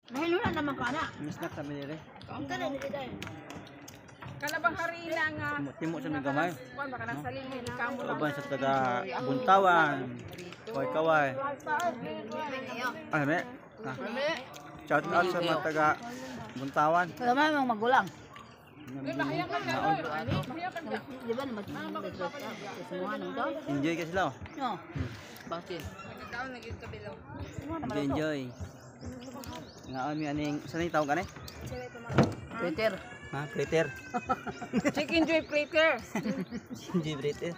Nahinuna naman ko ana. Miss nak sa minire. Kana bang harina nga Timo sa mga gamay. kuan baka nang salili kamo lang. Kauban sa taga Buntawan. Kaway kaway. Ay, me. Ah. Shout out sa mga taga Buntawan. Wala man mong magulang. Mahiyang ka na. Mahiyang ka na. Di ba naman semua nang to? Enjoy ka sila, oh. No. Bakit? Nagkaon na gyud kabilaw. Enjoy, enjoy. Ngaon mi aning sa ning tawag ani? Twitter. Ha, plater. Chicken joy plater. Enjoy plater.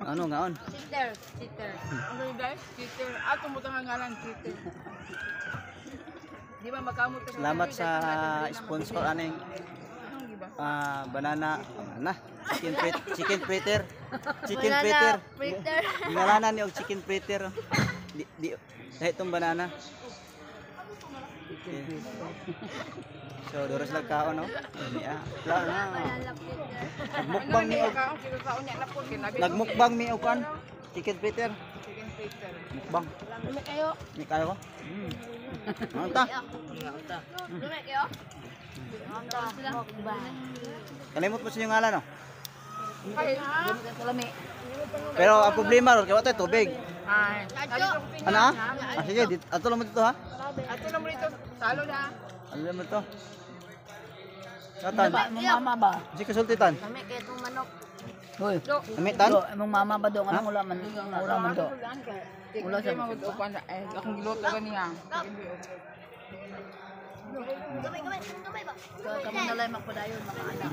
Ano ngaon? Cheater, cheater. Ano guys? Cheater. Ah, tumutang ang ngalan, cheater. Di ba makamot ka? Salamat sa sponsor aning banana, banana. Chicken fritter. Chicken fritter. Printer. Ngalanan ni og chicken fritter. Di di dahil itong banana. Okay. So, doros lang kaon, no? Niya. Wala na. Nagmukbang mi og Kaon kilo sa unya na po kinabi. Nagmukbang mi og kan. Chicken fritter. Chicken plater. Mukbang. Lumi kayo. Ni kayo ko. Ano ta? Lumi kayo. Kalimot mo sa inyong ngalan, no? Ay, ha? Salami. Pero ang problema ron, kay wa tayo tubig. Ay. Ano? Ah, Ah, sige, dito, ato lang mo dito ha. Ato na mo dito. Salo na. Ano lang mo dito? Katan. Ba, mong mama ba? Sige kasulti tan. Lumi kayo itong manok. Hoy. Ami tan. Do, imong mama ba do anong wala man wala man do. Wala siya magud-upan na eh akong giluto ganiya. Gamay, gamay, gamay ba? Kamo na lang magpadayon mga anak.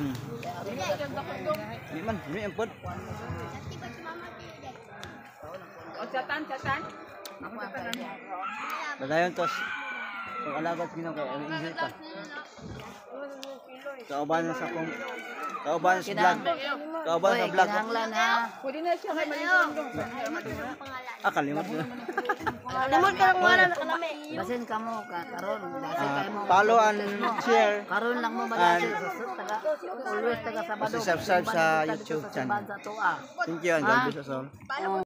Di man, di ang pod. Dati ba si mama tiyo? O chatan, chatan. Ako chatan. Dadayon tos. Kung alagad Ginoo kay ang enjoy ka. Kauban na sa akong kauban sa vlog. Kauban sa Hoy, vlog. kinahanglan ha. Pwede na siya kay malingkon dong. Ah, kalimot na. Limon ka lang wala na kalami. Basin ka mo ka karon, basin kayo mo. Follow and share. Karon lang mo balasi taga always taga Sabado. Subscribe sa Simba YouTube dito sa channel. simbahan sa Toa. Thank you and God bless us all. Oh.